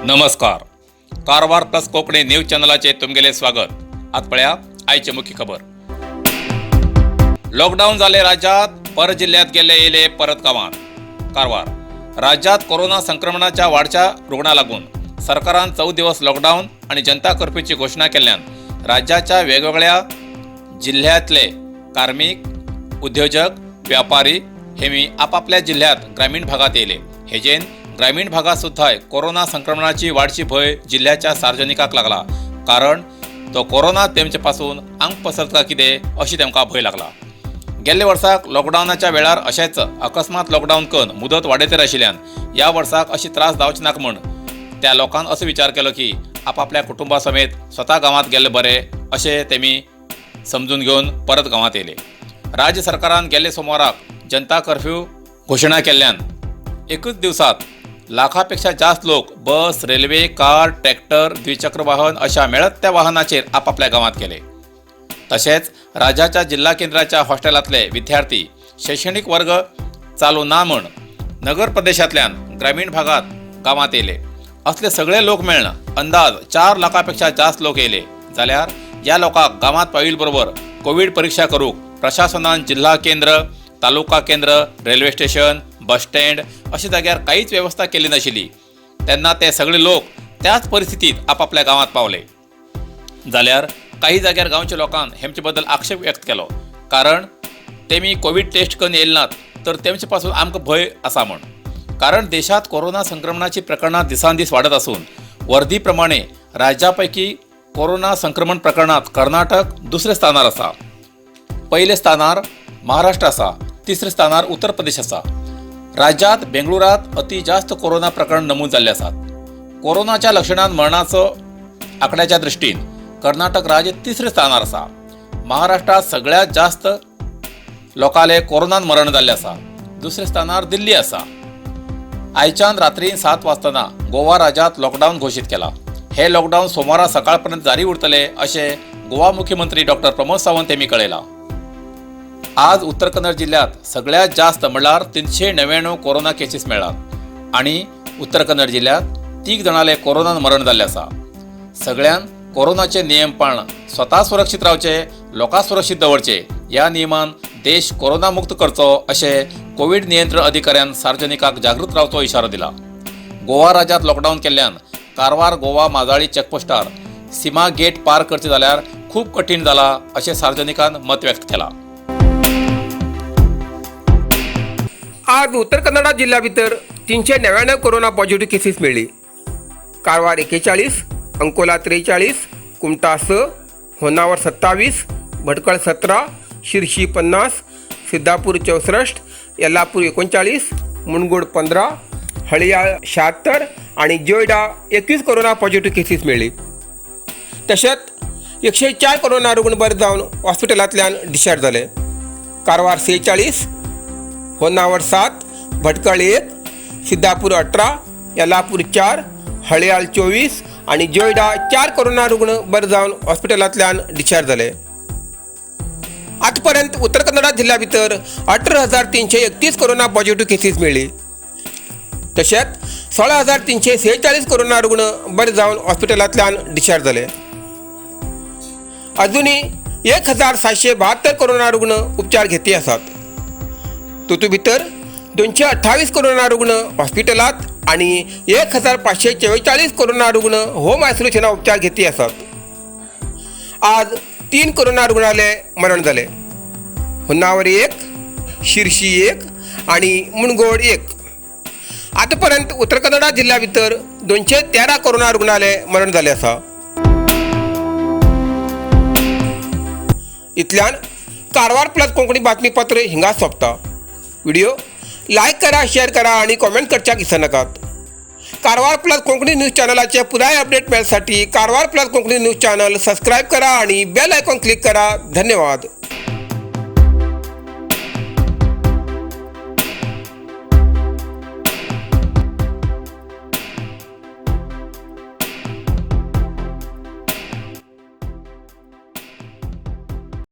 नमस्कार, Karwar plus Konkani news चॅनलाचे तुमगेले स्वागत. आज पळया आयची मुख्य खबर. लॉकडाऊन झाले राज्यात, पर जिल्ह्यात गेले येले परत गावात. कारवार राज्यात कोरोना संक्रमणाच्या वाढच्या रुग्णा लागून सरकारान 14 दिवस लॉकडाऊन आणि जनता कर्फ्यूची घोषणा केल्ल्यान राज्याच्या वेगवेगळ्या जिल्ह्यातले कार्मिक, उद्योजक, व्यापारी हे मी आपापल्या जिल्ह्यात ग्रामीण भागात येले. हेजेन ग्रामीण भागात सुद्धा कोरोना संक्रमणाची वाढची भंय जिल्ह्याच्या सार्वजनिकाक लागला, कारण तो कोरोना तेमचे पासून आंग पसरता कितें अशी तेमकां भंय लागला. गेल्ल्या वर्साक लॉकडावनाच्या वेळार अशेंच अकस्मात लॉकडावन करून मुदत वाडयतर आशिल्ल्यान ह्या वर्साक अशी त्रास जावचे नाका म्हूण त्या लोकान असो विचार केलो की आपापल्या कुटुंबा समेत स्वता गांवांत गेल्ले बरे अशें तेमी समजून घेवन परत गांवांत येयले. राज्य सरकारान गेल्ले सोमवाराक जनता कर्फ्यू घोशणा केल्ल्यान एकच दिवसात लाखा पेक्षा जास्त लोक बस, रेल्वे, कार, ट्रॅक्टर, द्विचक्र वाहन अशा मेळत त्या वाहनाचेर आपापल्या गांवांत गेले. तशेंच राज्याच्या जिल्हा केंद्राच्या हॉस्टेलांतले विद्यार्थी शैक्षणिक वर्ग चालू ना म्हण नगर प्रदेशांतल्यान ग्रामीण भागात गांवांत येयले. असले सगळे लोक मेळन अंदाज 4 लाखां पेक्षा जास्त लोक येयले जाल्यार ह्या लोकांक गांवांत पाविल बरोबर कोवीड परिक्षा करूंक प्रशासनान जिल्हा केंद्र, तालुका केंद्र, रेल्वे स्टेशन, बस स्टँड अशा जाग्यार कांयच वेवस्था केली नाशिल्ली. तेन्ना ते सगळे लोक त्याच परिस्थितीत आपापल्या गांवांत पावले. जाल्यार काही जाग्यार गांवच्या लोकांन हेमचे बद्दल आक्षेप व्यक्त केलो, कारण तेमी कोवीड टेस्ट करून येयले नात तर तेमचे पासून आमकां भंय आसा म्हण. कारण देशात कोरोना संक्रमणाची प्रकरणां दिसान दीस वाडत आसून वर्दी प्रमाणे राज्या पैकी कोरोना संक्रमण प्रकरणात कर्नाटक दुसऱ्या स्थानार आसा, पयल्या स्थानार महाराष्ट्र आसा, तिसऱ्या स्थानार उत्तर प्रदेश आसा. राज्यात बेंगळुरात अति जास्त कोरोना प्रकरण नमूद जाल्ले आसात. कोरोनाच्या लक्षणान मरणाचो आंकड्याच्या दृश्टीन कर्नाटक राज्य तिसऱ्या स्थानार आसा. महाराष्ट्रात सगळ्यात जास्त लोकांले कोरोनान मरण जाल्लें आसा. दुसऱ्या स्थानार दिल्ली आसा. आयच्यान रात्री 7 वाजताना गोवा राज्यात लॉकडाऊन घोशीत केला. हे लॉकडाऊन सोमारा सकाळपर्यंत जारी उरतले अशें गोवा मुख्यमंत्री डॉक्टर प्रमोद सावंत यांनी कळयलां. आज उत्तर कन्नड जिल्ह्यात सगळ्यात जास्त म्हणल्यार 399 कोरोना केसीस मेळ्ळात आणि उत्तर कन्नड जिल्ह्यात 3 जाणांले कोरोनान मरण जाल्लें आसा. सगळ्यान कोरोनाचे नियम पाळन स्वता सुरक्षीत रावचे, लोकांक सुरक्षीत दवरचे. ह्या नियमान देश कोरोना मुक्त करचो अशें कोवीड नियंत्रण अधिकाऱ्यान सार्वजनिकांक जागृत रावचो इशारो दिला. गोवा राज्यात लॉकडाऊन केल्ल्यान कारवार गोवा माजाळी चेकपोस्टार सीमा गेट पार करचे जाल्यार खूब कठीण जाला अशें सार्वजनिकान मत व्यक्त केलां. आज उत्तर कन्नडा जिल्ह्या भितर 399 कोरोना पॉझिटिव्ह केसीस मेळ्ळी. कारवार 41, अंकोला 43, कुमटा 6, होन्नावर 27, भटकळ 17, शिरशी 50, सिद्धापूर 64, येल्लापूर 39, मुनगोड 15, हळियाळ 76 आणि जोयडा 21 कोरोना पॉझिटिव्ह केसीस मेळ्ळी. तशेंच 104 कोरोना रुग्ण बरे जावन हॉस्पिटलांतल्यान डिस्चार्ज जाले. कारवार 46, होन्नावर 7, भटकळ 1, सिद्धापूर 18, येल्लापूर 4, हळियाळ 24 आणि जोयडा 4 कोरोना रुग्ण बरे जावन हॉस्पिटलांतल्यान डिस्चार्ज जाले. आतापर्यंत उत्तर कन्नडा जिल्ह्या भितर 18,331 कोरोना पॉझिटिव्ह केसीस मेळ्ळी. तशेंच 16,346 कोरोना रुग्ण बरे जावन हॉस्पिटलांतल्यान डिस्चार्ज जाले. अजुनूय 1772 कोरोना रुग्ण उपचार घेती आसात. तातूंत भितर 228 कोरोना रुग्ण हॉस्पिटलांत आनी 1544 कोरोना रुग्ण होम आयसोलेशना उपचार घेती आसात. आज 3 कोरोना रुग्णाले मरण जाले. होन्नावर 1, शिरशी 1 आनी मुणगोड 1. आतापर्यंत उत्तर कन्नडा जिल्ह्या भितर 213 कोरोना रुग्णाले मरण जाले आसा. इतल्यान कारवार प्लस कोंकणी बातमीपत्र हिंगा सोंपता. व्हिडिओ लायक करा, शेअर करा आणि कॉमेंट करच्याक विसरनाकात. कारवार प्लस कोंकणी न्यूज चॅनलाचे पुराय update मेळसाठी Karwar plus Konkani news channel subscribe करा आणि बेल आयकॉन क्लिक करा. धन्यवाद.